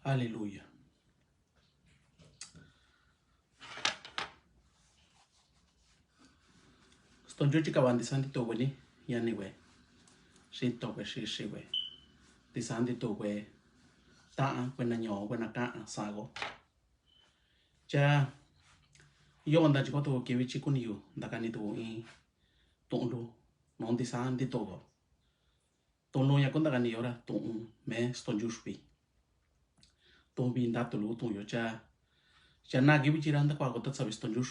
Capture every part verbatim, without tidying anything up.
Aleluya. Stonyu chikava ntixa ntituve ni, ñani ve, xito ve, xixi ve, ntixa ntituve ta'a kuena ño'o kuena ka'a sago. Cha yo'o nda chiko tu kivi chi kuniyu ntakani tu in tu'un lu no ntixa ntituve. Tu'un lu ña kuntakani yora tu'un me stonyu xvi. Tu'un vi nda tu lu tu'un yo cha, cha na kivi chi ra ntakua ko tatsavi stonyu.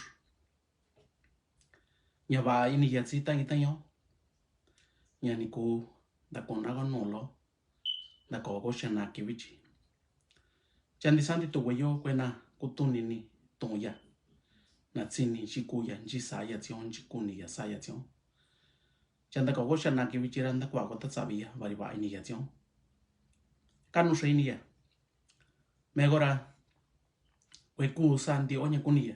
Ña va ini ya tsi ta'i ta'i yo. Ña ni ku ntakuna ko nulo. Ntakua ko xa na kivi chi. Cha ntixa ntituve yo kuena kutuni ni tu'un ya. Na tsini chi ku ya, nchi sa ya tsi yo, nchi kuni ya sa ya tsi yo. Cha ntakua ko xa na kivi chi ra ntakua ko tatsavi ya, vari va ini ya tsi yo. Kanu xa ini ya. Meko ra kue ku sa nti o ña kuni ya.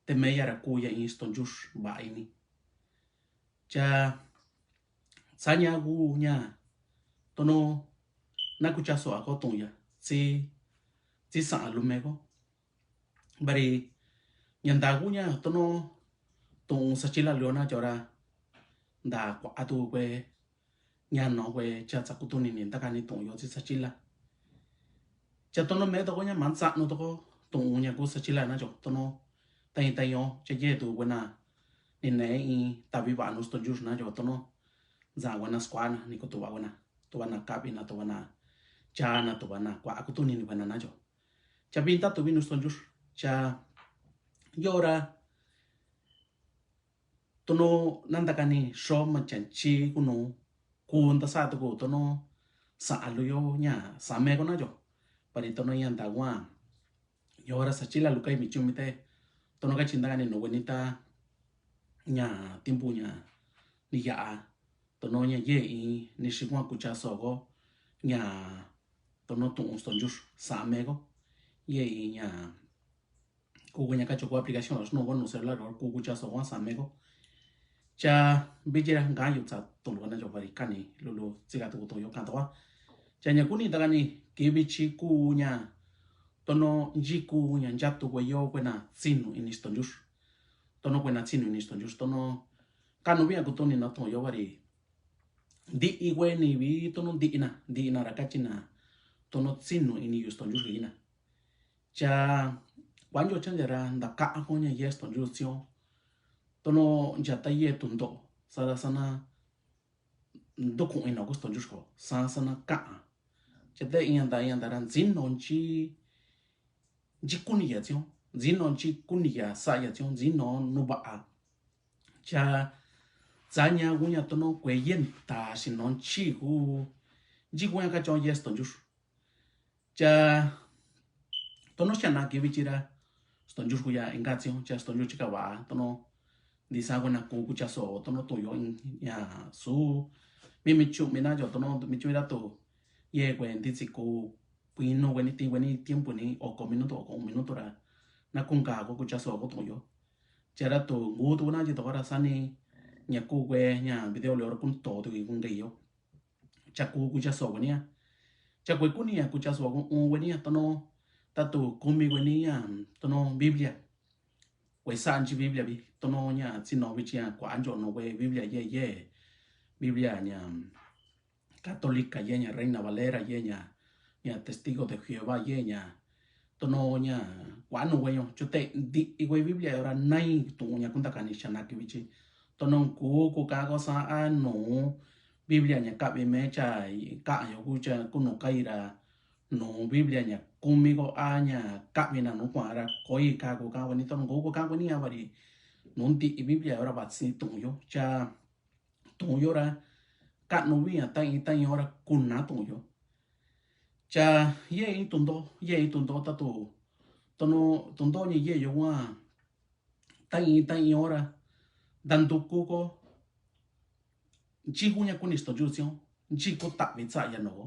Te me ya ra ku ya in stonyu va ini. Cha tsaña ku ña tono na kuchaso a ko tu'un ya tsi, tsi sa'a lu meko. Vari ña nda ku ña tono tu'un sachila lu yo na chora nda kua a tu kue ña no kue cha tsa kutuni ni ntakani tu'un yo tsi sachila. Cha tono me toko ña ma ntsa'nu toko tu'un ña ku sachila na cho tono ta'i ta'i yo cha ye tu kuena ni ne in tavi va nu stonyu na cho tono nza kuena skuana ni ko tuva kuena, tuva na kavi na, tuva na cha na, tuva na kua kutuni ni kuena na cho. Cha vinta tu vi nu stonyu cha yora tono na ntakani xo ma chanchi kunu ku ntasa tuku tono sa'a lu yo ña sa meko na cho. Vari tono ña nda kua yora sachila lu kai mi chumi te tono kachi ntakani nu kueni ta ña timpu ña ni ya'a tono ña ye in ni xi kua kuchaso ko ña tono tu'un stonyu sa meko ye in ña ku kueña kacho ko aplicación snu ko nu celular ko ku kuchaso ko sa meko. Cha vichi ra nga yu tsa tu'un lu kana cho vari kani lulu tsika tuku tu'un yo kanta wa. Cha ña kuni ntakani kivi chi ku ña tono nchi ku ña nchatu kue yo kuena tsinu ini stonyu. Tono kuena tsinu ini stonyu tono kanu via kutuni na tu'un yo vari nti'i kue ni vi tono nti'i na, nti'i na ra kachi na tono tsinu ini yu stonyu ina. Cha kuancho chancha ra nta ka'a ko ña ye stonyu tsi yo. Tono nchata ye tundo'o sa ra sana ntuku'in no ko stonyu ko sa sana ka'a. Cha te iña nta iña nta ra ntsino nchi nchi kuni ya tsi yo, ntsino nchi kuni ya sa ya tsi yo, ntsino nu va'a. Cha tsaña ku ña tono kue yenta xi no nchi ku nchi ku ña kacho ye stonyu. Cha tono xa na kivi chi ra stonyu ku ya inka tsi yo, cha stonyu chika va tono ntixa kuena ku kuchaso tono tu'un yo ña su mi mi chu'mi na yo tono mi chu'mi ra tu ye kue ntitsi ku kuinu kueni ti kueni tiempo ni oko minuto oko un minuto ra na kunka ko kuchaso ko tu'un yo. Cha ra tu ngu tu na chi toko ra sani ña ku kue ña video lio ra kunto tu kunka yo. Cha ku kuchaso kueni ya. Cha kue kuni ya kuchaso ko un kueni ya tono ta tu kumi kueni ya tono Biblia. Kue sa nchi Biblia vi tono ña tsino vi chi ya kua ncho no kue Biblia ye ye Biblia ña Católica ye ña Reina Valera ye ña ña Testigo de Jehová ye ña tono ña kua nu kue yo cho te nti'i kue Biblia yo ra nai tu'un ña kuntakani xa na kivi chi. Tono nku ku ka ko sa a nu Biblia ña kavi me cha ka'a yo ku cha ku nu kai ra nu Biblia ña kumi ko a ña kavi na nu kua ra koi ka ku ka kueni tono nku ku ka kueni a vari nu nti'i Biblia yo ra vatsi tu'un yo cha tu'un yo ra ka'nu vi a ta'i ta'i yo ra kuna tu'un yo. Cha ye in tundo ye in tundo ta tu tono tundo ña ye yo wa ta'i ta'i yo ra ntanduku ko nchi ku ña kuni stonyu tsi yo nchi ku ta'vi tsa ya no ko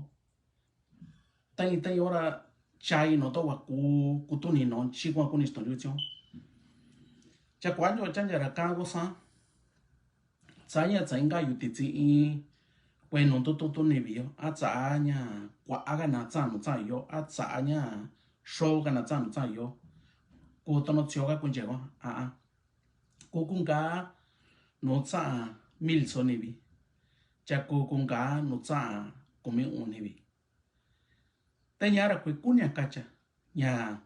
ta'i ta'i yo ra chai no to wa ku kutuni no nchi ku ña kuni stonyu tsi yo. Cha kua ncho chancha ra ka ko sa Tsaña tsa inka yu titsi in kuenutu tutu nivi yo, a tsa'a ña kua'a kana tsa'a nu tsa'a yo, a tsa'a ña xo kana tsa'a nu tsa'a yo. Ku tono tsi oka kunche ko a a ku kunka nu tsa'a mil so nivi. Cha ku kunka nu tsa'a kumi u nivi. Te ña ra kue kunia kacha ña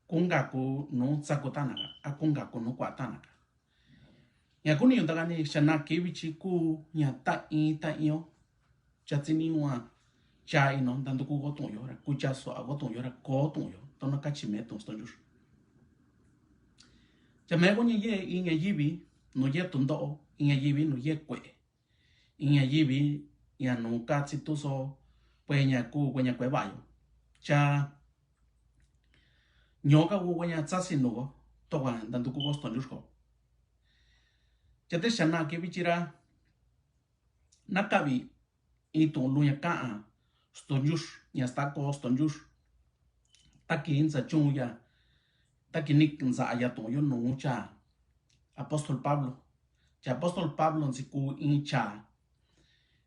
kunka ku nu tsaku tanaka a kunka ku nu kua tanaka. Ña kuni yu takani xana kivi chi ku ña ta in ta in o. Cha tsini ua cha ino tantuku ko tu'un yo ra kucha su'a ko tu'un yo ra ko tu'un yo tono kachi me tu'un stonjux. Cha me ko ña ye in ña yivi nu ye tundo'o, in ña yivi nu ye kue'e, in ña yivi ña nu katsi tuso kue ña ku kue ña kue va'ayo. Cha ñoka ku kue ña tsasi nu ko tokua tantuku ko stonjux ko. Cha te xana kivi chi ra na kavi in tu'un lu ña ka'a stonjux ña stako stonjux. Taki ntsa chun ya taki ni ntsa ya tu'un yo nu cha apóstol Pablo. Cha apóstol Pablo ntsi ku in cha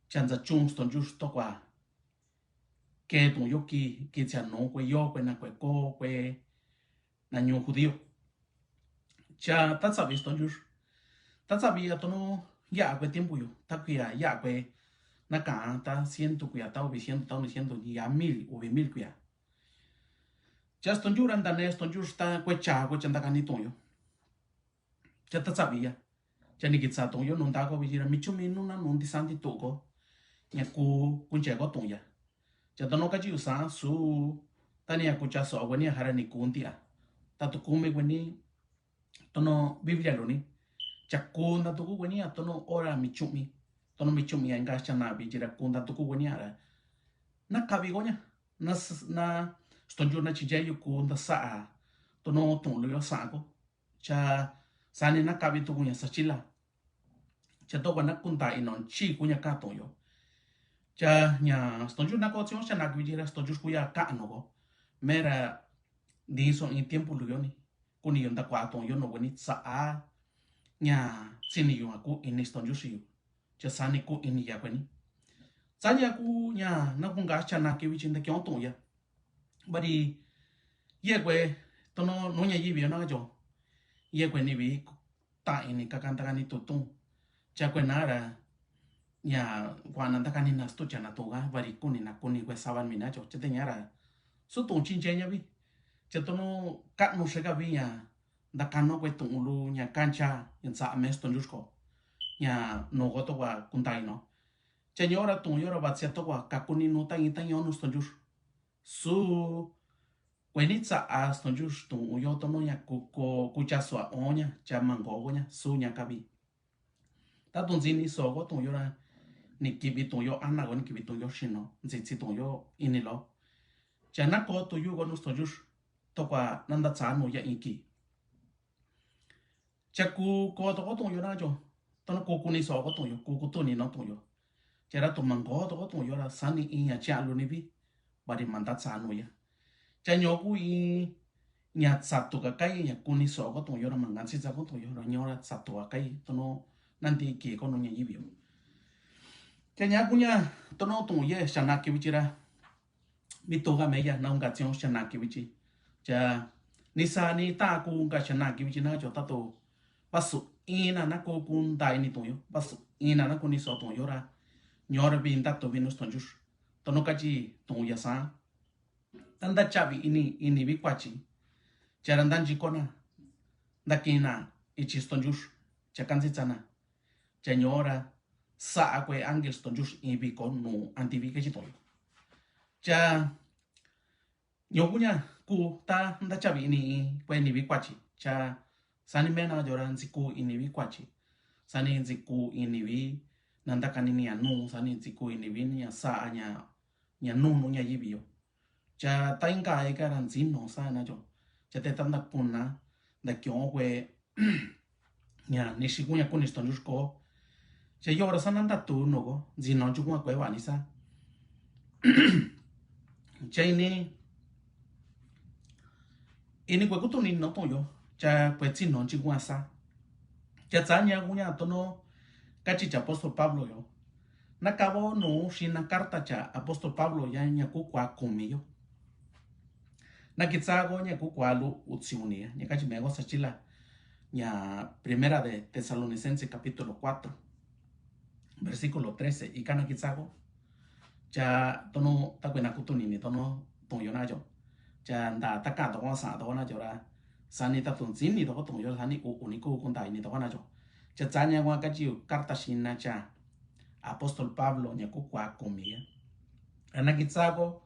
cha ntsa chun stonjux tokua ke tu'un yo ki ki tsia nu kue yo kue na kue ko kue na ñu judío. Cha ta tsavi stonjux ta tsavi ya tono ya'a kue tiempo yo ta kuia ya'a kue na ka'a ta ciento kuia ta uvi ciento ta uni ciento ni ya mil uvi mil kuia. Cha stonjux ra ntane stonjux ta kue cha kue cha ntakani tu'un yo. Cha ta tsavi ya cha ni kitsa tu'un yo nu ntako vi chi ra mi chumi nu na nu ntisanti tu'un ko ña ku kunche ko tu'un ya. Cha tono kachi yu sa su tani ya kucha so kue ni ya jara ni ku ntia ta tu kumi kue ni tono biblia lu ni. Cha ku nta tuku kue ni ya tono ora mi chumi tono mi chumi ya inka chana vi chi ra ku nta tuku kue ni ya ra na kavi ko ña na stonjux na chinche yu ku nta sa'a tono tu'un lu yo sa'a ko. Cha sani na kavi tuku ña sachila. Cha tokua na kunta ino nchi ku ña ka tu'un yo. Cha ña stonjux na ko tsi o chana kivi chi ra stonjux ku ya ka'nu ko mera ntiso in tiempo lu yo ni kuni yo ntakua tu'un yo nu kue ni tsa'a ña tsini yu a ku ini stonjux yu. Cha sani ku ini ya kue ni. Sani ya ku ña na kunka chana kivi chi ntakion tu'un ya. Vari ye kue tono nu ña yivi yo na cho ye kue nivi ta ini kaka ntakani tu'un. Cha kue na ra ña kuana ntakani na stucha na tu'un ka vari kuni na kuni kue savan mi na cho cha te ña ra su tu'un chinche ña vi. Cha tono ka'nu xeka vi ña ntakano kue tu'un lu ña kancha ña ntsa me stonjux ko ña nu ko tokua kunta ino. Cha ñora tu'un yo ra vatsia tokua kakuni nu ta in ta in o nu stonjux. Su kue ni tsa'a stonjux tu'un yo tono ña ku ko kucha su'a o ña cha manko ko ña su ña kavi. Ta tu'un ntsi ni so ko tu'un yo ra ni kivi tu'un yo ana ko ni kivi tu'un yo xino ntsi tsi tu'un yo ini lo. Cha na ko tu yu ko nu stonjux tokua na ntatsa nu ya in ki. Cha ku ko toko tu'un yo na cho tono ku kuni so ko tu'un yo ku kutuni no tu'un yo. Cha ra tu manko toko tu'un yo ra sani in ña cha lu ni vi vari mantatsa nu ya. Cha ño ku in ña tsatu kakai ña kuni so ko tu'un yo ra mangantsitsa ko tu'un yo ra ño ra tsatu kakai tono nanti ki ko nu ña yivi yo. Cha ña ku ña tono tu'un ye xana kivi chi ra mi tuka me ya na unka tsi o xana kivi chi. Cha ni sa ni ta ku unka xana kivi chi na cho ta tu vasu ina na ku kunta ini tu'un yo vasu ina na kuni so tu'un yo ra ño ra vi nta tu vi nu stonjux. Tono kachi tu'un ya sa ta nta chavi ini ini vi kuachi. Cha ra nta nchi kona nta kina ichi stonjux. Cha kantsitsa na cha ño ra sa'a kue angel stonjux in vi ko nu anti vi kachi tu'un yo. Cha ño ku ña ku ta nta chavi ini kue ini vi kuachi. Cha sani me na yo ra ntsi ku ini vi kuachi sani ntsi ku ini vi na ntakani ni ña nu sani ntsi ku ini vi ni ña sa'a ña ña nu nu ña yivi yo. Cha ta inka ika ra ntsi no sa na cho cha te ta nta kuna nta kion kue ña ni xi ku ña kuni stonjux ko. Cha yo ra sa na nta tu nu ko ntsi no nchi ku ña kue vani sa. Cha ini ini kue kutuni no tu'un yo cha kue tsi no nchi ku ña sa. Cha tsa ña ku ña tono kachi cha apóstol Pablo yo Nakavo nu xina carta cha apóstol Pablo ya ña ku kuaa kumiyo. Nakitsago ña ku kuaa lu utsiuniya, ña kachi mego sachila ña Primera de Tesalonicense capítulo cuatro, versículo trece, ika nakitsago. Cha tono takuena kutunini tono tuyo nayo. Cha nda taka toko sa toko nayo ra. Sani tatu ntsini toko tuyo sani u uni ku kunda ini toko nayo. Cha tsanya wa kachi carta xina cha apóstol Pablo ña ku kuaa kumiya. Anakitsago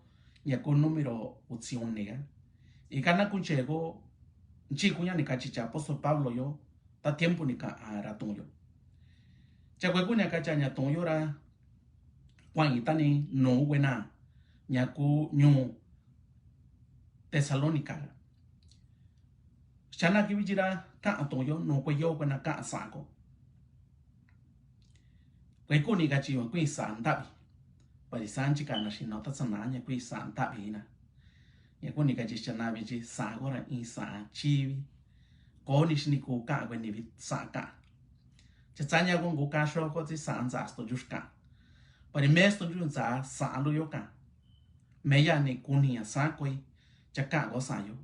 ña ku número utsiuniya. Ika nakunchego nchi kuña ni kachi cha apóstol Pablo yo ta tiempo ni ka'a ra tuyo. Cha kue kuña kacha ña tuyo ra kua'i tani nu kuena ña ku ñuu Tesalónica. Chanaki vichi ra ka'a tuyo nu kue yo kuena ka'a sa'ako. Kue kuni kachi yo kui sa'a ntavi. Pari sanchi kana xino ta tsana ña kui sa'a ntavi na. Ña kuni kachi chana vichi sa'ako ra in sa'a chivi. Koni xini ku ka'a kue nivi sa'a ka'a. Cha tsanya ko ngu kaxo ko tsi sa'a ntsa sto jush ka'a. Pari me sto jush ntsa sa'a lu yo ka'a. Meya ni kuni ya sa'a koi cha ka'a ko sa'a yo.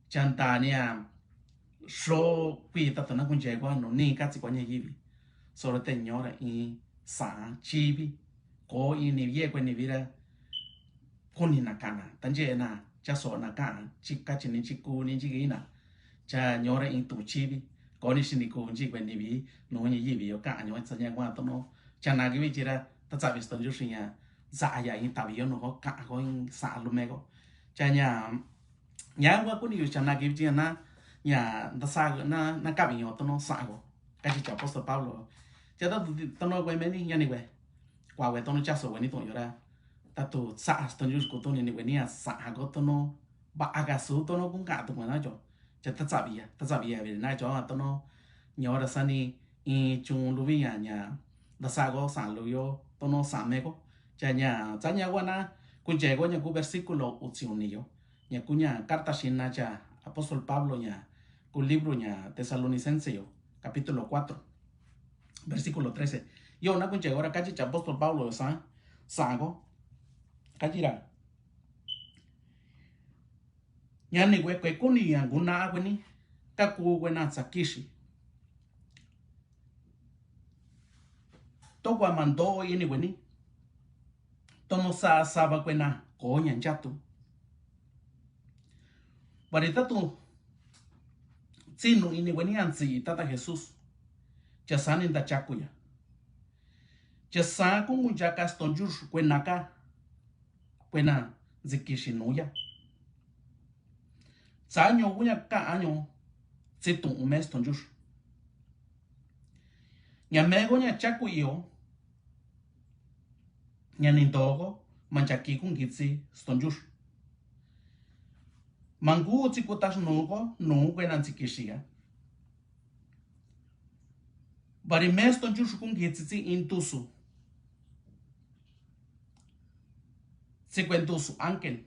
Cha nta ni a xo kui tata na kunche ko no ni katsi ko ña yivi. Soro te ñora in sa'a chivi. Ko ini ye kue nivi ra kuni na kana tanche na cha so na ka chi kachi ni chi ku ni chi na cha ñora in tu chivi. Ko ni xini ku chi kue nivi no ni yivi yo ka ño sa ña kua tono cha na ki vichi ra ta tsa visto yo xiña sa ya in tavi yo no ko ka ko in sa lu me ko cha ña ña kua kuni yo cha na ki vichi na ña nda sa na na ka vi yo tono sa ko kachi cha apóstol Pablo. Cha ta tono kue me ni ña ni kue kua kue tono cha so kue ni to yo ra. Tatu sa'a sto nyu ku tono ni kue ni a sa'a ko tono ba aga su tono kun ka to kue na cho. Cha ta tsa via ta tsa via vi na cho tono ña ora sani in chun lu vi ña ña da sa ko sa lu yo tono sa me ko. Cha ña tsa ña kua na kun che ko ña ku versículo utsiuni yo. Ña ku ña carta xina cha apóstol Pablo ña ku libro ña Tesalonicense yo capítulo cuatro, versículo trece. Yo na kun che ora kachi cha apóstol Pablo sa sa ko kachi ra. Ña ni kue kue kuni ya ngu na kue ni ka ku kue na tsa kixi. To kua mando ini kue ni tono sa sava kue na ko ña nchatu. Vari tatu tsinu ini kue ni a ntsi tata Jesús. Cha sa ni nda chaku ya. Cha sa ku ngu nchaka sto nchux kue na ka kue na ntsi kixi nu ya. Tsa ño kuña ka año tsi tu'un me sto nchux. Ña me ko ña chaku iyo ña ni ntoko ma nchaki ku ngitsi sto nchux. Ma ngu tsi ku tax nu ko nu kue na ntsi kixi ya. Vari me sto nchux ku ngitsi tsi in ntusu. Tsi kue ntusu ángel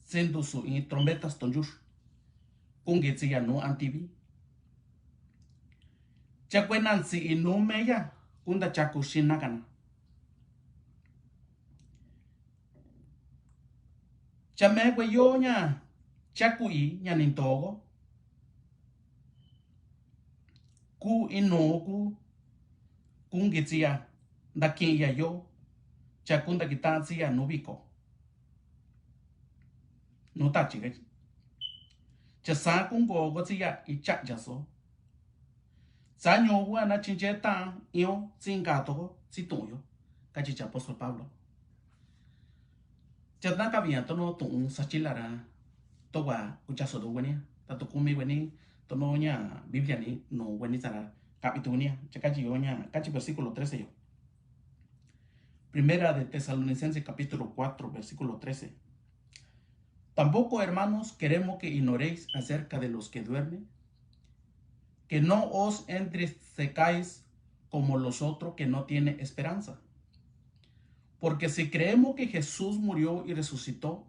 tsi ntusu in trombeta sto nchux. Ku ngitsi ya nu antivi. Cha kue na ntsi i nu me ya ku nda chaku xina kana. Cha me kue yo ña chaku i ña ni ntoko. Ku inu ku ku ngitsi ya nda ki'i ya yo. Cha ku nda kita'an tsi ya nu viko nu tachi ka. Cha sa ku ngo ko tsi ya i cha'ya so. Sa ño ku ana chinche ta'an io tsi nga toko tsi tu'un yo. Kachi cha apóstol Pablo. Cha na ka viña tono tu'un sachila ra to kua kucha so do kuenia tatu kumi kueni tono ña Biblia ni no kueni sara ka vi tunia cha kachi yo ña kachi versículo trece yo. Primera de Tesalonicenses capítulo cuatro, versículo trece. Tampoco, hermanos, queremos que ignoréis acerca de los que duermen, que no os entristezcáis como los otros que no tienen esperanza. Porque si creemos que Jesús murió y resucitó,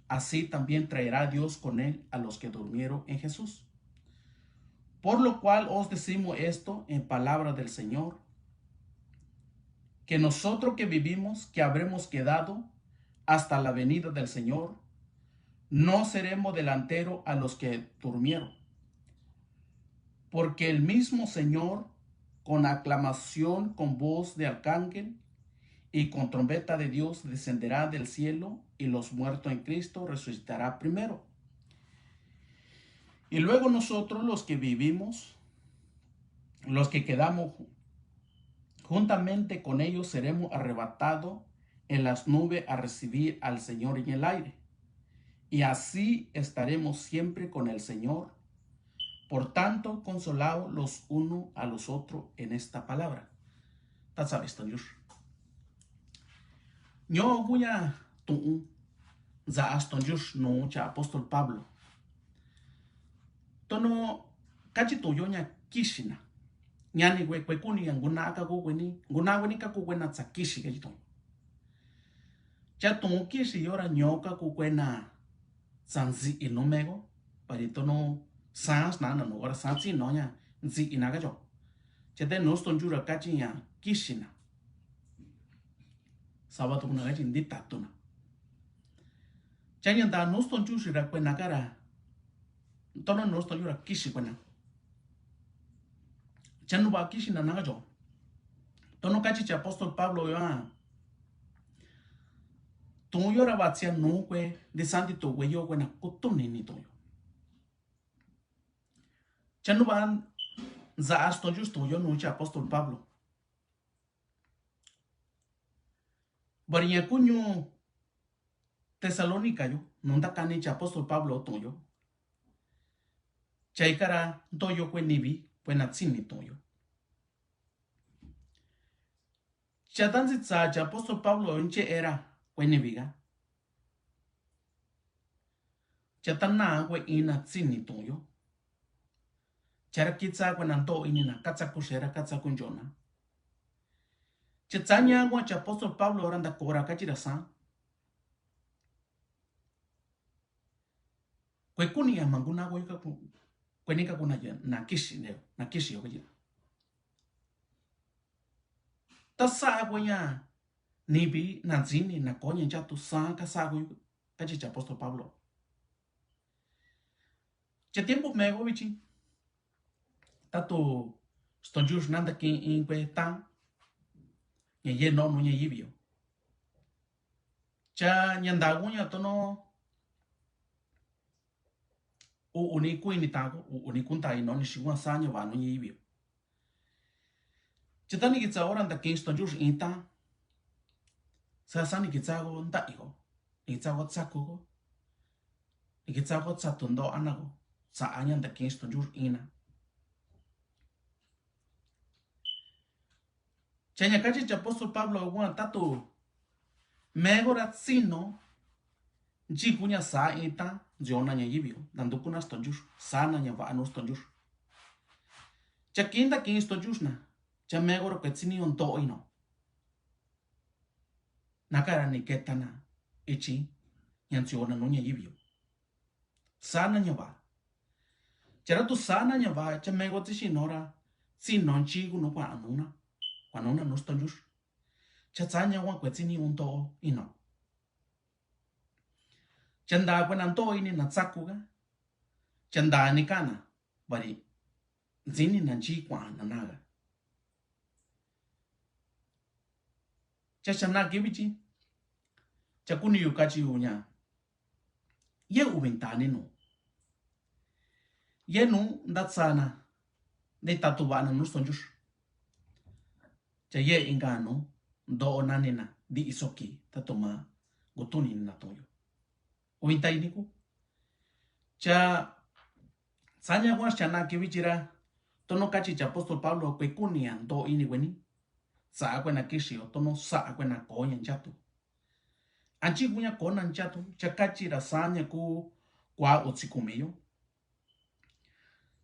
así también traerá Dios con él a los que durmieron en Jesús. Por lo cual os decimos esto en palabra del Señor, que nosotros que vivimos, que habremos quedado hasta la venida del Señor, no seremos delantero a los que durmieron. Porque el mismo Señor, con aclamación, con voz de arcángel y con trompeta de Dios, descenderá del cielo, y los muertos en Cristo resucitará primero. Y luego nosotros, los que vivimos, los que quedamos juntamente con ellos, seremos arrebatados en las nubes a recibir al Señor en el aire. Y así estaremos siempre con el Señor. Por tanto, consolaos los unos a los otros en esta palabra. Tatsa vestonyux. Nyo guña tu'un za astonyux nu cha apóstol Pablo. Tono kachi tuyo ña kixina. Ñani we kue kuni ya nguna ka ku kueni, nguna kueni ka ku kuena tsa kixi kachi tuyo. Cha tu'un kixi yora nyo ka ku kuena tsa nzi'i nu mego, pari tono sans na na nu ora sans tsi no ña nzi'i na kacho. Cha te nu stonyu ra kachi ña kixina. Sabatu na kachi ndi tatu na. Cha ña nda nu stonyu si ra kuena kara. Tono nu stonyu ra kixi kuena. Cha nu ba kixi na na kacho. Tono kachi cha apóstol Pablo yo a. Tu'un yo ra ba tsia nu kue, ndi santi tu kue yo kuena kutuni ni tu'un yo. Cha nu ba nza astonyu tu'un yo nu cha apóstol Pablo. Bari ña kuñu Tesalónica yo, nu nda kani cha apóstol Pablo tu'un yo. Cha ikara ntoyo kue nivi, kuena tsini tu'un yo. Cha tantsitsa cha apóstol Pablo nche era kue nivi ga. Cha tana kue ina tsini tu'un yo. Cha ra kitsa kuena nto ini na katsa kuxera katsa kunchona. Cha tsaña kua cha apóstol Pablo ra nda kora kachi ra sa. Kue kuni ya manguna kue ka ku, kue ni ka kuna ya na kixi ne, na kixi yo kachi ra. Tasa kue ña nivi na ntsini na koña nchatu sa kasa kue kachi cha apóstol Pablo. Cha tiempo mego vichi. Tatu stonyu na nda ki in kue ta. Ña ye no nu ña yivio. Cha ña nda kuña tono u uni ku ini ta ko, u uni ku nda ino ni si kua sa ña va nu ña yivio. Cha tani kitsa ora nda ki stonyu in ta. Sa sa ni kitsa ko nda iko. Ni kitsa ko tsaku ko. Ni kitsa ko tsatu ndo ana ko. Sa aña nda ki stonyu ina. Cha ña kachi cha apóstol Pablo kua tatu. Mego ra tsino. Nchi kuña sa ita, nziona ña yivio, nda nduku na stonyu, sa na ña va nu stonyu. Cha ki nda ki stonyu na, cha mego ra kue tsini yo nto ino. Naka ra ni keta na, ichi, ña nziona nu ña yivio. Sa na ña va. Cha ra tu sa na ña va, cha mego tsi xino ra, tsino nchi ku nu kua nu na, kua nu na nu stonyu. Cha tsaña kua kue tsini yo nto ino. Cha nda kuena nto ini na tsaku ga. Cha nda ni kana, bari, ntsini na nchi kua na na ga. Cha cha na ki vichi. Cha kuni yu kachi yu ña. Ye uvinta ni nu. Ye nu nda tsa na. Ndi tatu va na nu stonyu. Cha ye inka nu, nto na ni na, ndi isoki, tatu ma, ngutuni ni na tu'un yo. Uvinta ini ku. Cha, saña kua cha na ki vichi ra, tono kachi cha apóstol Pablo kue kuni ya nto ini kueni. Sa kuena kixi yo, tono sa kuena koña nchatu. Anchi kuña kona nchatu, cha kachi ra saña ku kua utsi kumi yo.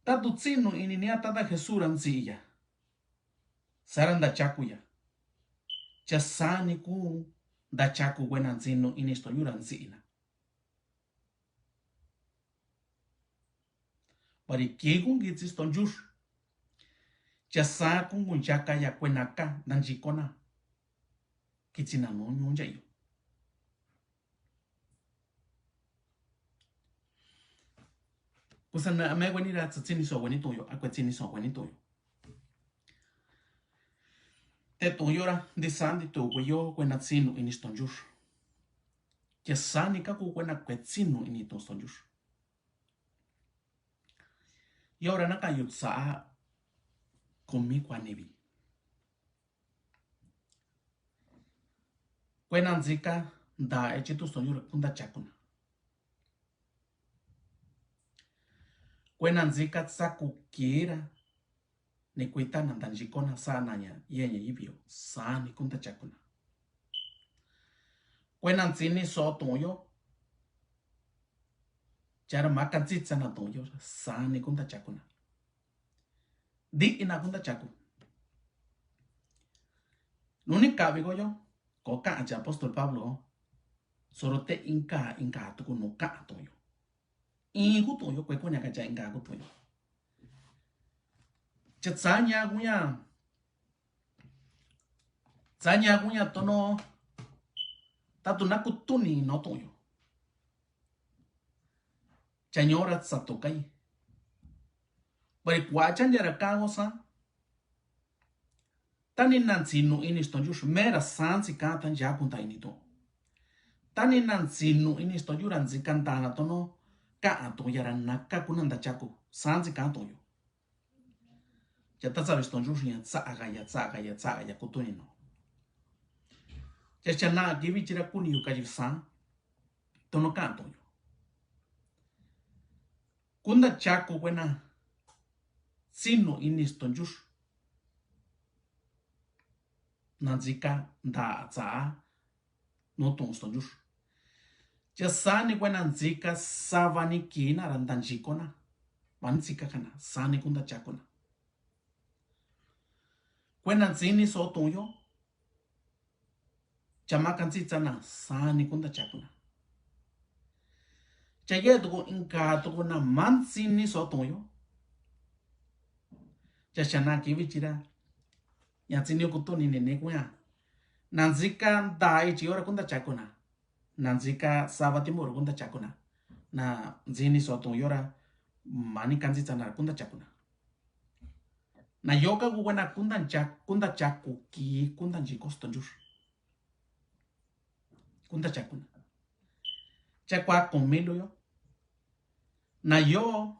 Tatu tsinu ini ni a Tata Jesús ra ntsi'i ya. Sa ra nda chaku ya. Cha sani ku nda chaku kuena ntsinu ini stonyu ra ntsi'i na. Bari ki ku ngitsi stonyu. Cha sa ku ngunchaka ya kuena ka nda nchikona. Kitsina nu ñuñaiyo. Kusa na ame kuenira tsatsinixo kueni to'oyo, a kuetsinixo kueni to'oyo. Te to'oyora ntisan ntitu'u kueyo kuena tsinu ini stonchur. Ke sani kaku kuena kuetsinu ini to'o stonchur. Yora naka yutsa kumi kuanivi. Kuena ntsika nta echi tu stonchur kunta chakuna. Kuena ntsika tsaku kira ni kuita na nta nchikona sana ña yeña yivio sani kunta chakuna. Kuena ntsini so to'oyo. Chara makantsitsana to'oyo sani kunta chakuna. Di'ina kunta chaku. Nuni kavi koyo, ko ka'a cha apóstol Pablo, soro te inka, inka tuku nu ka'a to'oyo. Inku to'oyo, kue kuña kacha inka ku to'oyo. Cha tsaña kuña, tsaña kuña tono, tatu nakutuni no to'oyo. Chañora tsatokai. Bari kua chanjara kago sa. Tani nantsinu ini stonchur, mera sansi kata njakunta ini to. Tani nantsinu ini stonchur, ntsika ntana tono, ka'a to'oyara naka kuna nta chaku, sansi kata to'oyo. Cha tatsavi stonchur ña tsagaya, tsagaya, tsagaya kutuni no. Cha chana kivi chira kuni yu kayi san, tono ka'a to'oyo. Kunta chaku kuena tsinu ini stonchur. Nantsika nta tsa nu to'o stonchur. Cha sani kuena ntsika savani kina ra nta nchikona. Mani ntsika kana, sani kunta chakuna. Kuena ntsini so to'oyo. Cha makantsitsana sani kunta chakuna. Cha ye tuku inka tuku na mantsini so to'oyo. Cha chana kivi chira. Ña tsini kutuni nini kuña. Nantsika nta ichi yora kunta chakuna. Nantsika sava tiempo ra kunta chakuna. Nantsini so to'oyora mani kantsitsana kunta chakuna. Nayo kaku kuena kunta cha, kunta chaku ki, kunta nchiko stonchur. Kunta chakuna. Cha kua kumi luyo. Nayo,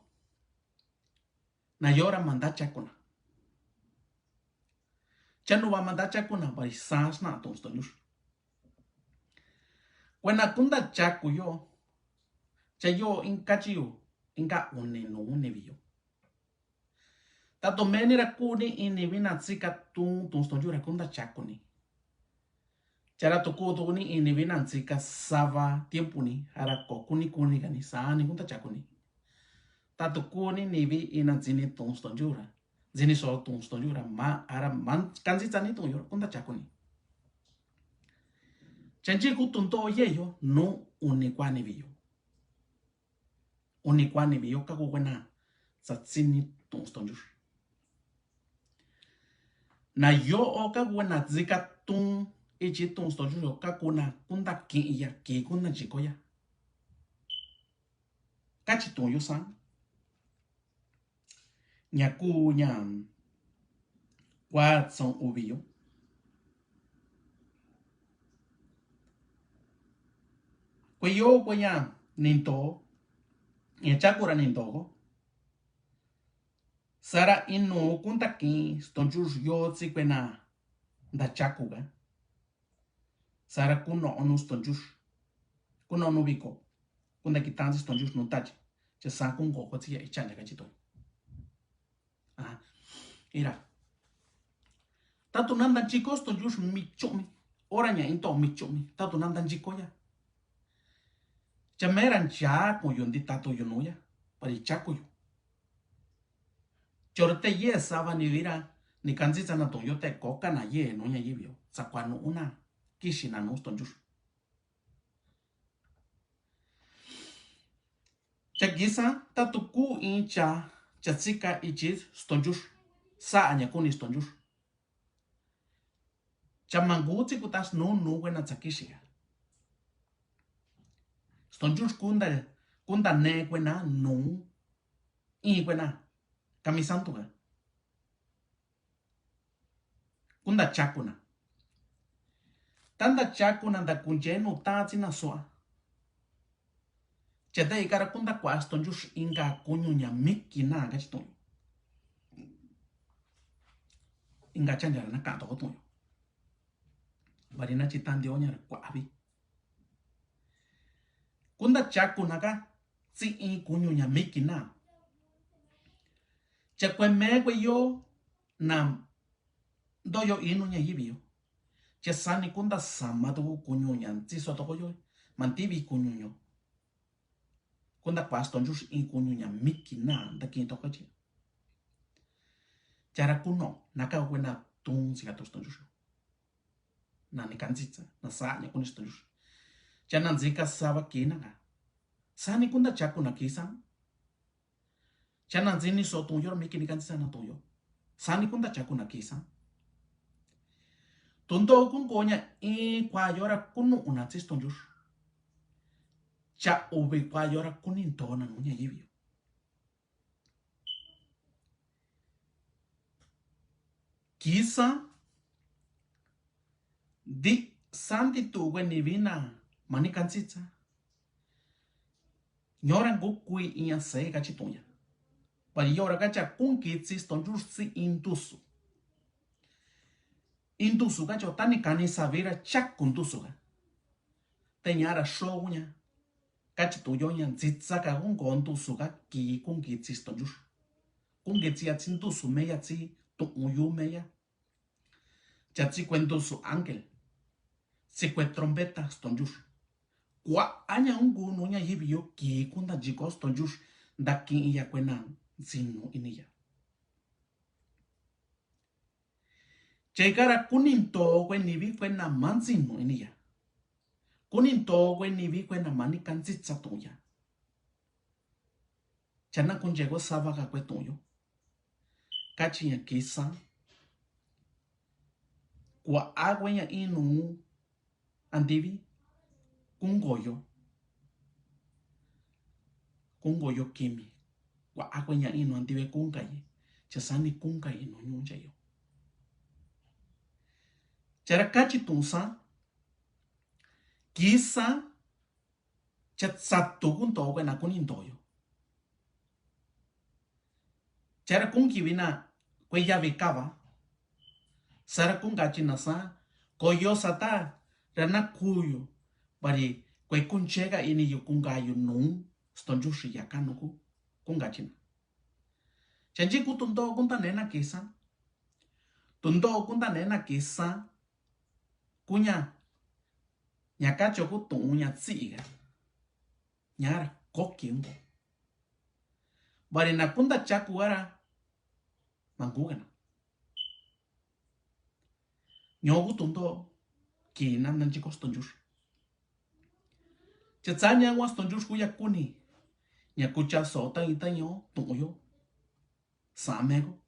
nayora manda chakuna. Cha nuva manda chakuna bari sasna to'o stonchur. Kuena kunta chaku yo. Cha yo inka chi yo, inka uni nu nivi yo. Tatu meni ra kuni ini vina ntsika tun, tun stonchur ra kunta chakuni. Chara tu ku tuni ini vina ntsika sava tiempo ni, ara ko kuni kuni kani sani kunta chakuni. Tatu kuni nivi ina ntsini tun stonchur ra, ntsini so tun stonchur ra, ma, ara man, kantsitsani to'oyo kunta chakuni. Chanchi ku tun to ye yo, nu uni kua nivi yo. Uni kua nivi yo kaku kuena tsatsini tun stonchur. Nayo o kaku kuena ntsika tun ichi tun stonchur yo kaku na kunta ki'iya ki kunta nchikoya. Kachi tun yo san. Ña ku ña kua tson uvi yo. Kue yo kue ña ninto, ña chaku ra ninto ko. Sara inu kunta ki stonchur yo tsi kuena nta chaku ka. Sara kuno'onu stonchur. Kuno'onu viko. Kunta ki tansi stonchur nu tachi. Cha san kun koko tsi ya icha ña kachi to. Aha. Ira. Tatu nanda nchiko stonchur michomi. Ora ña into michomi. Tatu nanda nchiko ya. Cha mera nchaku yo ndi tatu yo nu ya. Pari chaku yo. Choro te ye sava ni vira, ni kantsitsana to'oyo te koka na ye nu ña yivio, tsakua nu una, kixi na nu stonchur. Cha kisa, tatu ku icha, cha tsika ichi stonchur, sa ña kuni stonchur. Cha ma ngutsi kuta snuu nuu kuena tsa kixiga. Stonchuxi kunta, kunta nee kuena nuu, ii kuena kamisantuga. Kunta chakuna. Tanta chakuna nta kunchenu tatsi na sua. Cha ta ikara kunta kua stonchuxi inka kuñuña mikina kachi tuñu. Inka chanchara na kanto tuñu. Bari na chi tandi oña ra kuavi. Kunta chakuna ka tsi in kuñuña mikina. Cha kue me kue yo na ntoyo inu ña yivi yo. Cha sani kunta sama tuku kuñuña ntsi soto ko yo. Mantivi kuñuño. Kunta kua stonchuxi in kuñuña mikina nta kin toka chi. Chara kuno naka kuena tun sika to stonchuxi. Nani kantsitsa na sa ña kuni stonchuxi. Cha na ntsika sava kina ka. Sani kunta chakuna kisa. Cha na ntsini so tuñu ra mikini kantsitsa na tuñu. Sani kunta chakuna kisa. Tunto kunkoña in kua yora kunu una tsi stonchuxi. Cha uvi kua yora kuni ntona nuña yivi yo. Kisa di santi tuwe ni vina mani kantsitsa. Ñora ngukui iña se kachi tuña. Bari yora kacha kunkitsi stonchuxi indusu. Indusu kacho tani kani savira chaku ndusu ka. Teñara xoguña. Kachi tuyo ña ntsitsa ka kunko ndusu ka ki kunkitsi stonchuxi. Kunkitsi ya tsi ndusu meya tsi tu'un yu meya. Cha tsi kue ndusu ángel. Tsi kue trompeta stonchuxi. Kua'a ña unku nuña yivi yo ki kunta nchiko stonchuxi. Nta ki'i ya kuena ntsinu ini ya. Chekara kuni nto kue nivi kuena mantsinu ini ya. Kuni nto kue nivi kuena mani kantsitsa tu'un ya. Chana kuncheko sava ka kue tu'un yo. Kachi ña kisa. Kua'a kue ña inu antivi kunkoyo. Kunkoyo kimi. Kua'a kue ña inu antivi kunkai. Cha sani kunkai nu ñu'un cha yo. Chara kachi tu'un sa. Kisa cha tsatu kunto kuena kuni ntoyo. Chara kunkivi na kue yavi kava. Sara kunkachi na sa koyo sata ra na kuyu. Bari kue kuncheka ini yu kunkayu nu stonchuxi yaka nuku kunkachi na. Chanchi ku tunto kunta nena kisa. Tunto kunta nena kisa. Kuña ña kacho ku tu'un ña tsi'i ka. Ñara koki unto. Bari na kunta chaku ara. Mangu kana. Ño ku tunto. Kina nanchi ko stonchuxi. Cha tsa ña wa stonchuxi kuya kuni. Ña kucha sota ita ño tu'un yo. Sa meko.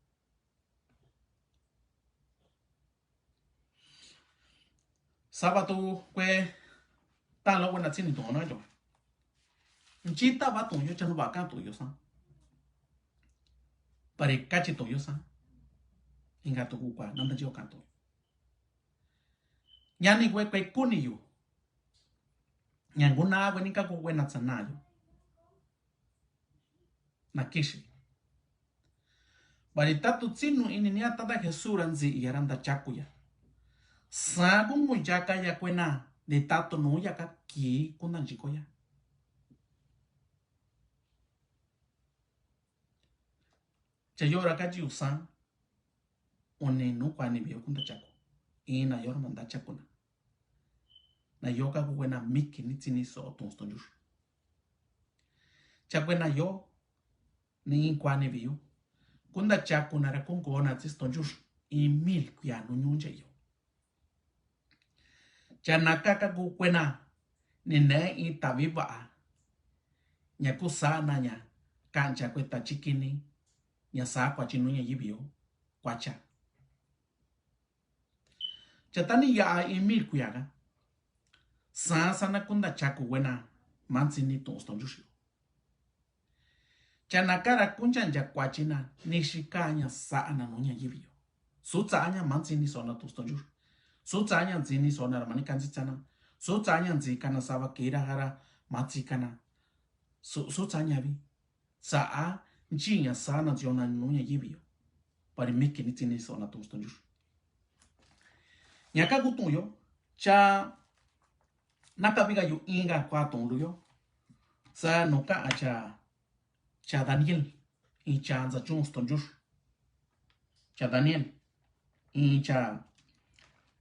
Sava tu kue talo kuena tsini tona yo. Nchi tava tuyo chanu va kan tuyo sa. Pare kachi tuyo sa. Inga tu kukua nanda yo kan tuyo. Ñani kue kue kuni yu. Ñanguna kue ni kaku kuena tsana yo. Na kixi. Bari tatu tsinu ini ni a tata Jesús ra ntsi'i ya ra nta chaku ya. Sa kungu yaka ya kuena ni tatu nu yaka ki kunta nchiko ya. Cha yora kachi usa. Oni nu kua ni vio kunta chaku. Ina yora manda chaku na. Na yo kaku kuena miki ni tsini so tun stonchuxi. Cha kuena yo ni in kua ni vio. Kunta chaku na ra kunko na tsi stonchuxi. In mil kuya nu ñuncha yo. Cha naka kaku kuena ni ne in tavi va'a. Ña kusa na ña kancha kue ta chikini. Ña sa kuachi nuña yivio. Kuacha. Cha tani yaxa i mil kuiaga. Saxa na kunta chaku wena, matsi ni tuxton Yuxi. Cha naka ra kuncha nchakuachi na, nixi kaña saxa na nuña yiviyo. Sutsaña matsi ni sona tuxton Yuxi. Sutsaña ntsi ni sona ra mani kantsitsana. Sutsaña ntsi kana sava kira jara matsi kana. Su, sutsaña vi. Saxa nchiña sana ntsiona nuña yiviyo. Pari miki ni tsi ni sona tuxton Yuxi. Ñaka kutuyo, cha naka viga yu inga kua tuun luyo. Sa nuka a cha, cha Daniel, in cha ntsa chun ston Yuxi. Cha Daniel, in cha,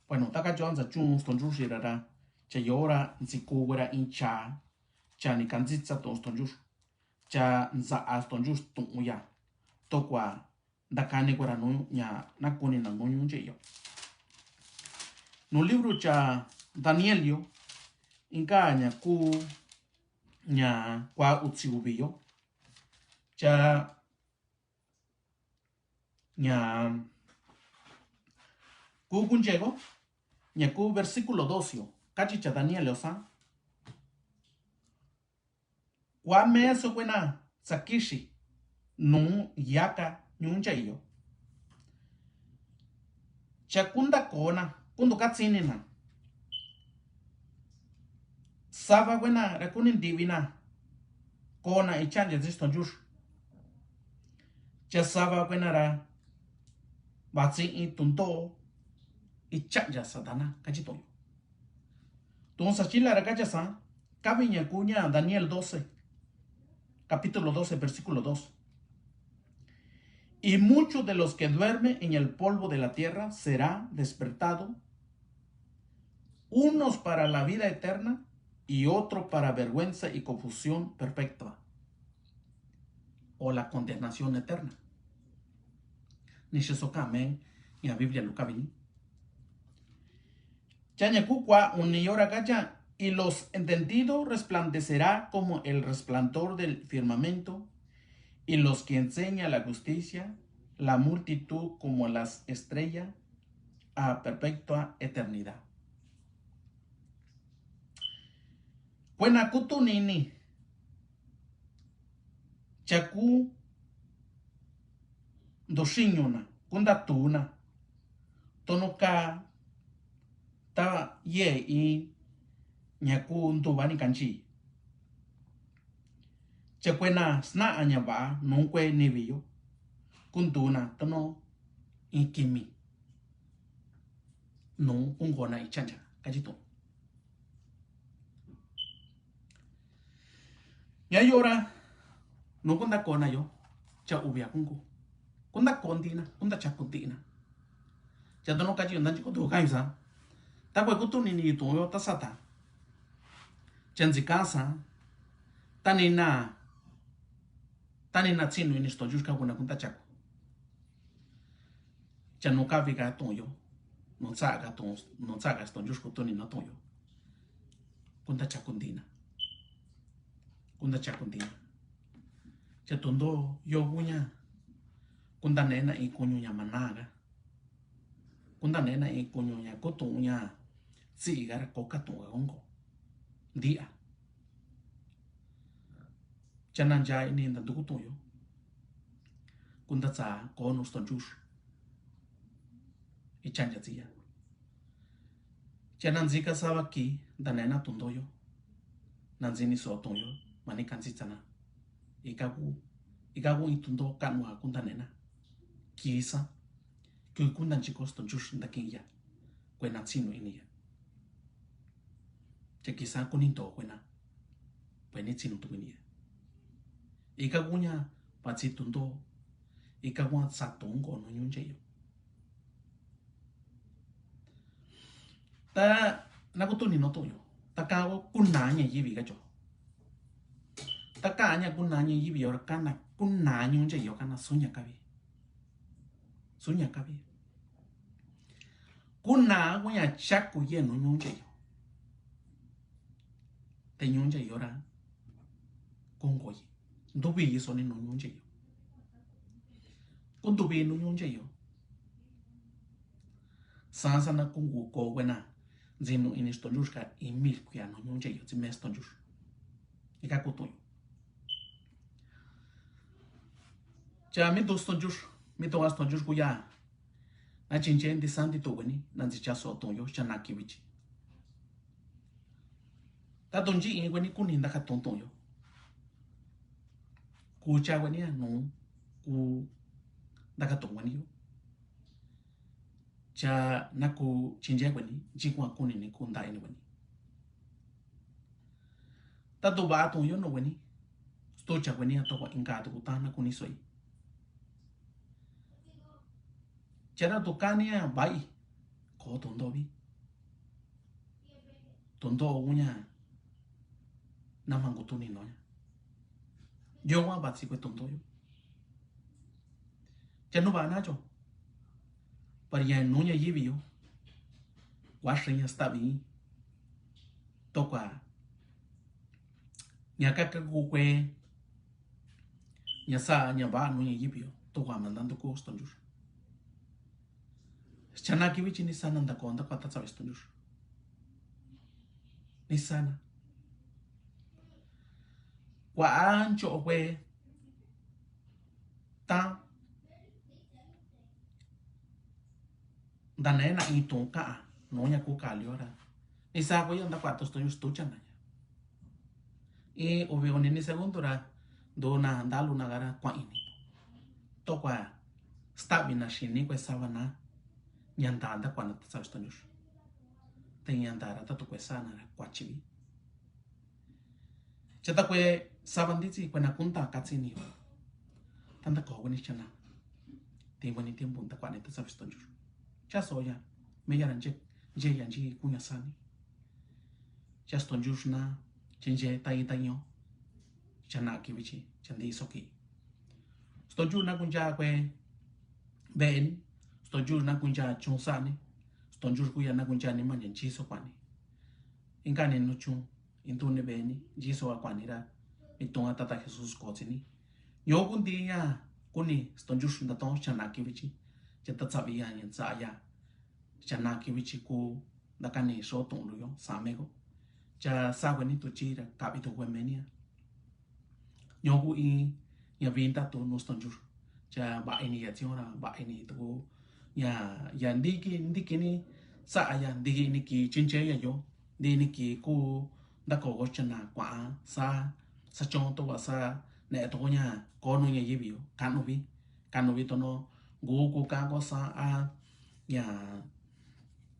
bueno, taka cho ntsa chun ston Yuxi ra ra, cha yora ntsi kuwera in cha, cha ni kantsitsa tuun ston Yuxi. Cha ntsa a ston Yuxi tuun ya. Tokua ntakani kuera nuña, nakuni na nuñu ncheyo. Nu libro cha Daniel yo, inka ña ku, ña kua utsi uvi yo. Cha ña ku kunchego, ña ku versículo dos yo, kachi cha Daniel yo sa. Kua meso kuena tsakixi nu yaka ñuncha iyo. Cha kunta kona, kuntu katsini na. Sava kuena ra kuni ntivi na. Kona i cha'anja tsi ston Yuxi. Cha sava kuena ra vatsi i tunto i cha'anja Satana kachi toyo. Tuun sachila ra kacha sa, kavi ña kuña Daniel doce, capítulo doce, versículo dos. Y muchos de los que duermen en el polvo de la tierra será despertado, unos para la vida eterna y otro para vergüenza y confusión perpetua, o la condenación eterna. Ni xeso kame ña Biblia lukavini. Cha ña ku kua uni yora kacha, y los entendidos resplandecerá como el resplandor del firmamento, y los que enseña la justicia, la multitud como las estrellas a perpetua eternidad. Kuena kutuni ni, cha ku ntoxiñu na, kunta tu na, tono ka ta ye i ña ku ntuva ni kanchi. Cha kuena sna'a ña va'a nu kue nivi yo, kuntu na tono i kimi nu kunko na i cha'anja kachi to. Ña yora nu kunta kona yo, cha uvia kunko. Kunta konti na, kunta chakunti na. Cha tono kachi yo ntanchi kutu kayu sa. Ta kue kutuni ni tuun yo ta sata. Cha ntsi kasa. Tani na, tani na tsinu ini ston Yuxi ka kuna kunta chaku. Cha nu kavi ka tuun yo, nu tsa ka tuun, nu tsa ka ston Yuxi kutuni na tuun yo. Kunta chakunti na. Kunta chakunti na. Cha tunto yo kuña. Kunta nena i kuñu ña mana ka. Kunta nena i kuñu ña kutu ña. Tsi i ka ra koka tuun ka konko. Ntia. Cha nancha ini ntantu kutu yo. Kunta tsa ko nu ston Yuxi. I cha'anja tsiya. Cha nantsi ka sava ki ntanena tunto yo. Nantsi ni so tuun yo. Mani kantsitsana. Ika ku, ika ku i tunto kanu a kunta nena. Kisa. Ku kunta nchi ko ston Yuxi ntakiya. Kuena tsinu ini ya. Cha kisa kuni nto kuena. Kueni tsinu tu ini ya. Ika kuña patsi tunto. Ika kuña tsa tunko nu ñunche yo. Ta na kutuni no tuun yo. Ta ka kunaña yivi ka cho. Ta kaña kunaña yivi yo ra kana kunaña ñunche yo kana suña kavi. Suña kavi. Kuna kuña chaku ye nu ñunche yo. Te ñunche yo ra. Kunko yi. Ntuvi yi soni nu ñunche yo. Kuntuvi nu ñunche yo. Xasan na kungu ko kuena ntsi nu ini Xitoonyuxi ka iin mil kuia nu ñuxincheyo tsi me Xitoonyuxi. Ika kutuyo. Cha mi tu Xitoonyuxi, mi tu a Xitoonyuxi kuya. Na chinche nti santi tu kueni, na ntsi chaso tuyo, chana kivichi. Tatu nchi i kueni kuni ntaka tutuyo. Kucha kueni a nu, ku ntaka tu kueni yo. Cha naku chinche kueni, nchi kua kuni ni ku nta ini kueni. Tatu va tuyo nu kueni. Stucha kueni a tokua inka tu kutana kuni soi. Chara tu kani a vai. Ko tu nto vi. Tu nto uña. Namangu tu ni noña. Yo wa vatsi kue tu nto yo. Cha nu va nacho. Para ya nuña yivi yo. Wa xiña stavi. Tokua. Ña kaka ku kue. Ña sa ña va nuña yivi yo. Tokua mandantu ku Xitoonyuxi. Chana kivichi ni sana nta ko nta kua tatsavi Xitoonyuxi. Ni sana. Kua ancho kue. Ta. Nta nena i tu ka'a. Nuña ku kali ora. Ni sa kuya nta kua tu Xitoonyuxi tu chana ya. I uvi oni ni segundo ra, duna, dalu na kara, kua ini. Tokua, stavi na xini kue sava na, ña nta nta kua na tatsavi Xitoonyuxi. Te ña nta ra tatu kue sana ra, kua chivi. Cha ta kue sava ntitsi kue na kunta katsi ni. Tanta ko kue ni chana. Ti kue ni tiempo nta kua ni tatsavi Xitoonyuxi. Cha soya, meya ra nche, nche ya nchi kuña sani. Cha Xitoonyuxi na, chinche ta i ta ño. Chana kivichi, cha nti soki. Xitoonyuxi na kuncha kue, veni. Xitoonyuxi na kuncha chun sani. Xitoonyuxi kuya na kuncha ni ma ña nchi so kuani. Inka ni nu chun, intu ni veni, nchi so kuani ra. Mi tu a tata Jesús kotsi ni. Ño kunti ya, kuni, Xitoonyuxi nta to, chana kivichi. Cha tatsavi ya, ña ntsa ya. Chana kivichi ku, nta kani so tun lu yo, sa mego. Cha sa kue ni tu chi ra, kavi tu kue menia. Ño ku i, ña vinta tu nu Xitoonyuxi. Cha va ini ya tsi ora, va ini tu ku. Ya, ya ntiki, ntiki ni, sa ya, ntiki ni ki chinche ya yo. Nti ni ki ku, nta ko ko chana kua, sa, sa chon to wa sa, ne to ko ña, ko nuña yivi yo, kanu vi, kanu vi to no, gu ku ka ko sa a, ña,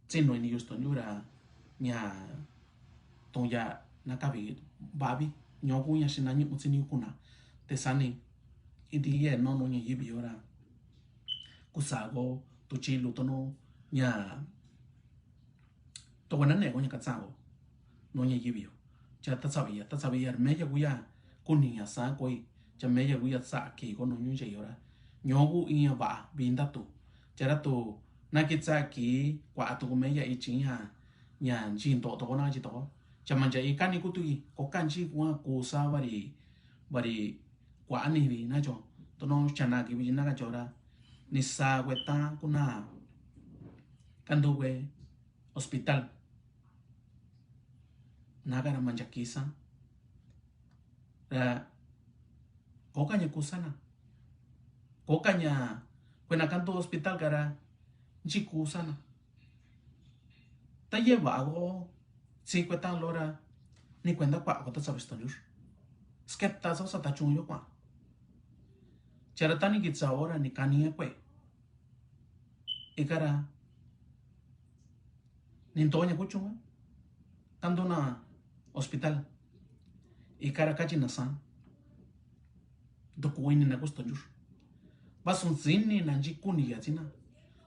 tsi nu ini yu Xitoonyuxi ra, ña, tuya, na kavi, vavi, ño ku ña xina ñu'u tsi ni kuna, te sani, inti ye no nuña yivi yo ra, ku sa ko, tu chi lu to no, ña, Tokua na ne ko ña katsa ko. Nuña yivi yo. Cha tatsavi ya, tatsavi ya, meya kuya. Kuni ya sa koi. Cha meya kuya tsa ki ko nu ñuxincheyo ra. Ño ku iña va, vinta tu. Cha ra tu, na ki tsa ki, kua tu ko meya i chi ya. Ña, nchi nto to ko na chi to ko. Cha mancha i kani ku tu i. Ko kanchi kua ku sa vari, vari, kua ni vi na cho. To no chana ki vi na ka cho ra. Ni sa kue ta ku na. Kandu kue. Hospital. Naka ra mancha kisa. Ra, ko kaña kusana. Ko kaña, kuena kantu hospital kara, nchi kusana. Ta ye va ko, tsi kueta lora, ni kuenta kua ko ta sabi Xitoonyuxi. Skepta sa sa ta chun yo kua. Chara tani kitsa ora ni kani kue. Ikara, ni ntoña kuchunga. Tanto na hospital. Ikara kachi na sa. Nto kuini na ku Xitoonyuxi. Vaso ntsini na nchi kuni ya tsina.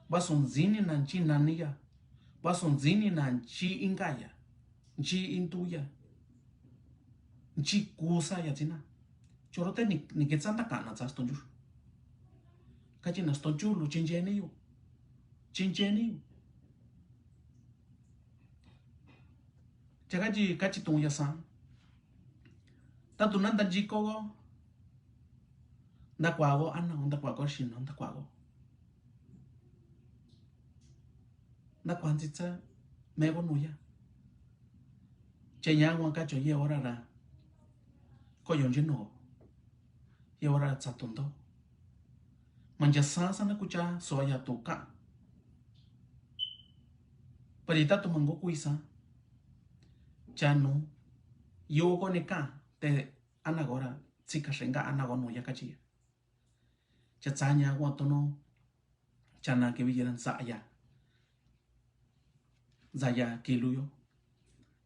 Vaso ntsini na nchi nani ya. Vaso ntsini na nchi inka ya. Nchi intu ya. Nchi kusa ya tsina. Choro te ni, ni ketsa nta kana tsa Xitoonyuxi. Kachi na Xitoonyuxi lu chincheni yu. Chincheni yu. Cha kachi, kachi tuya sa. Tatu na nta nchi ko. Nta kua ko, ana, nta kua ko, xino, nta kua ko. na kuantsitsa meko nuya. Cha ñakuan kachio yee ora ra koyo nchino, yee ora ra tsa tunto. Mancha sasa na kucha soya tu ka. Pari ta tu mango kuisa. Cha nu yo ko ne ka te ana gora tsika senga ana go nuya kachiya. Cha tsa ñakuan tono. Chana ke bi yeran saya. Saya kilu yo.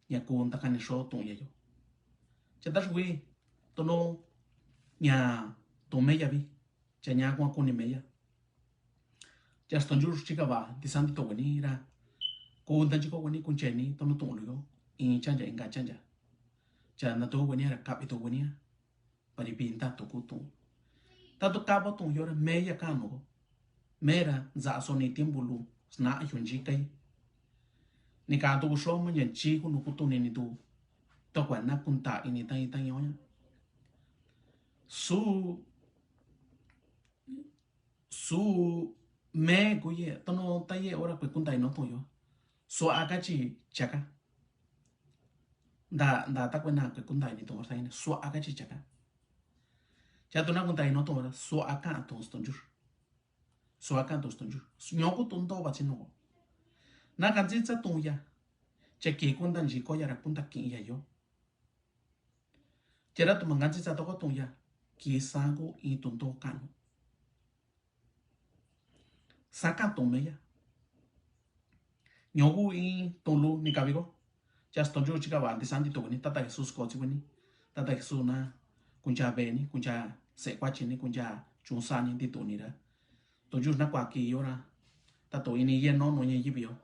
Ña kun ta kani so tun ya yo. Cha ta sui tono ña tun meya bi. Cha ñakuan kuni meya. Cha ston jur chika ba ti santi to weni ra. Kun ta chiko weni kun cheni tono tun lu yo. In chanja inga chanja. Cha na to weni ra kapi to weni ra. Pari pinta to kutun. Tato kaba tun yora meya kano. Mera za so ni tiempo lu sna yun jikai. Ni ka to so ma yan chi kunu kutun ni tu. To kwa na kunta ini tai tai yoya. Su su me kuye tono taye ora kue kunta ino tun yo. So aka chi chaka. Nda nda ta kue na kue kunta ini tun ora taine so aka chi chaka. Cha tu na kunta ino tun ora so aka tun ston jur. So aka tun ston jur. Nyoku tun to ba chino. Na kantsitsa tun ya. Cha ki kunta nji ko ya ra kunta kin ya yo. Chera tu mangantsitsa to ko tun ya. Ki sangu in tun to kano. Saka tun meya. Nyoku in tun lu ni kabiko. Cha ston jur chika ba ti santi to ni tata Jesus ko ti weni. Tata Jesus na kuncha beni kuncha se kwa chini kuncha chunsa ni ti tu ni ra. To jur na kwa ki yora. Tato ini ye no no ye yibio.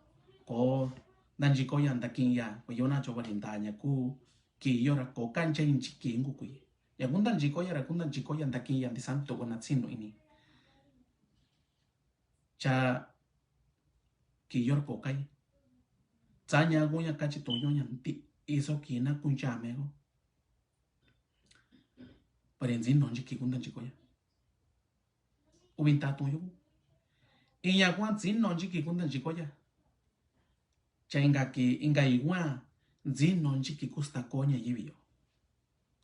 Ko nda nji ko ya nda kin ya ko yona cho ba ni nda ña ku ki yora ko kancha in chi ki ngu ku ye. Ya kunta nji ko ya ra kunta nji ko ya nda kin ya ti santi to na tsinu ini. Cha ki yor ko kai. Tsa ña gu ña kachi to yo ña nti iso ki na kuncha mego. Pare nzi no nji ki kunta nji ko ya. Ubinta to yo. Iña kua nzi no nji ki kunta nji ko ya. Cha inga ki inga igua nzi no nji ki kusta ko ña yibi yo.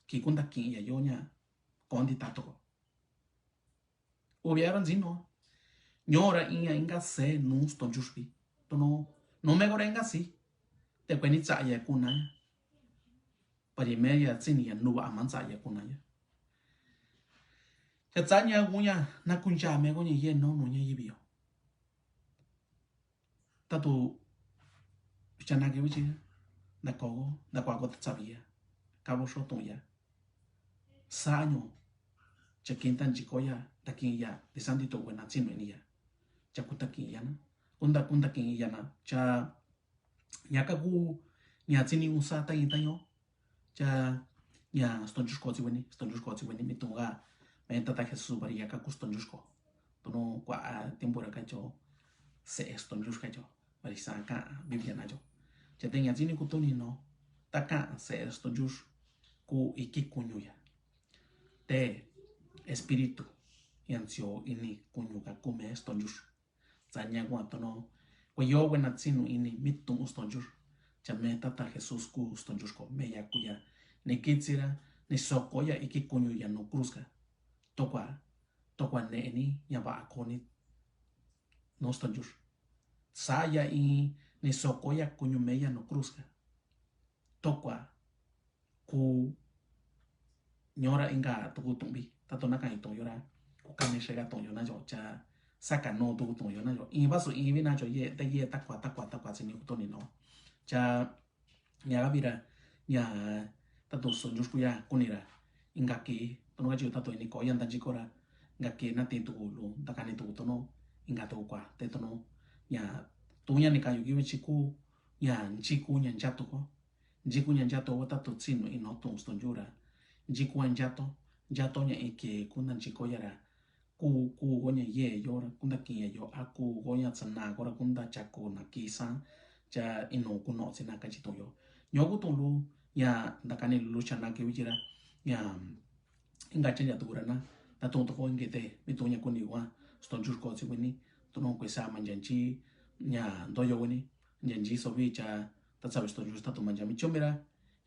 Ki kunta ki ya yo ña kondi tato ko. Ubiara nzi no. Ñora iña inga se nu ston jus bi. Tono no me gora inga si. Te kue ni tsa ya kuna ya. Pari me ya tsini ya nuba aman tsa ya kuna ya. Cha tsa ña guña na kuncha me guña ye no no ña yibi yo. Tatu chanake wichi nda kogo nda kuako ta tsabia kabo so tuya. Saño cha kinta nchiko ya ta kin ya ti santi to wena tsinu ini ya. Cha kuta kin ya na kunda kunda kin ya na cha ña kaku ña tsini usa ta yin ta yo. Cha ña stonjusko tsi weni stonjusko tsi weni mi tunga. Me tata Jesús bari ya kaku stonjusko. Tono kua tiempo ra kacho se stonjuska cho bari sa ka Biblia na cho. Cha te ña tsini kutuni no ta ka se stonjus ku iki kuñu ya. Te espíritu yan sio ini kuñu ka kume stonjus. Tsa ña kua tono kua yo wena tsinu ini mi tun stonjur. Cha me tata Jesús ku stonjusko me ya kuya ni kitsira ni soko ya iki kuñu ya no cruzka. Tokua tokua ne ini ña ba akoni no stonjur. Sa ya i ni soko ya kuñu me ya no cruzka. Tokua ku ñora inga tuku tumbi tato na kain tun yora ku kani sega tun yo na yo cha saka no tuku tun yo na yo in basu in bi na yo ye ta ye takua takua takua tsini kutuni no. Cha ña gabira ña tato stonjus kuya kunira inga ki tono gachi tato ini ko ya nda jikora inga ki na tin tuku lu nda kani tuku tono inga tuku kua te tono ña tu ña ni kayu ki wichi ku ña nchiku ña nchatu ko. Nchiku ña nchato wa tato tsinu ino tun stonjura. Nchiku ña nchato nchato ña ike kunda nchiko yara. Ku ku go ña ye yora kunda kin ya yo a ku go ña tsana gora kunda chaku na kisa. Cha ino kuno tsina kachi tun yo ñoku tun lu ña ndakani lu chana ke wichira. Ña inga chenja tukura na ta tun toko ingete mi tun ña kuni wa stonjur ko tsi wini. Tono kue sa manjanchi ña ntoyo kueni, ña nyisovi cha tatsavi suto nchuxi tatu mancha michumi ra.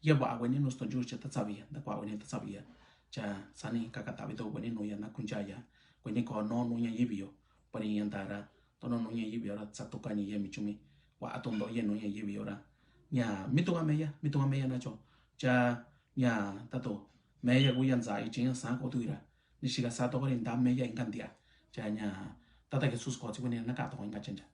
Yeva kueni nu suto nchuxi cha tatsavi ya, ntakuavi kueni tatsavi ya. Cha sani kakatavi to kueni nu ya na kuncha ya. Kueni ko no nu ña yivi yo, pari ña ntara, to no nu ña yivi yo ra tsatuka ñi ya michumi. Kuatu nto ya nu ña yivi yo ra, ña mituka meya, mituka meya nacho. Cha ña tatu meya kuya ntsa ichi ña sa kotu ira. Ni xika sa tokori nta meya inka ntia. Cha ña tata Jesús kotsi kueni na ka toko inka chencha.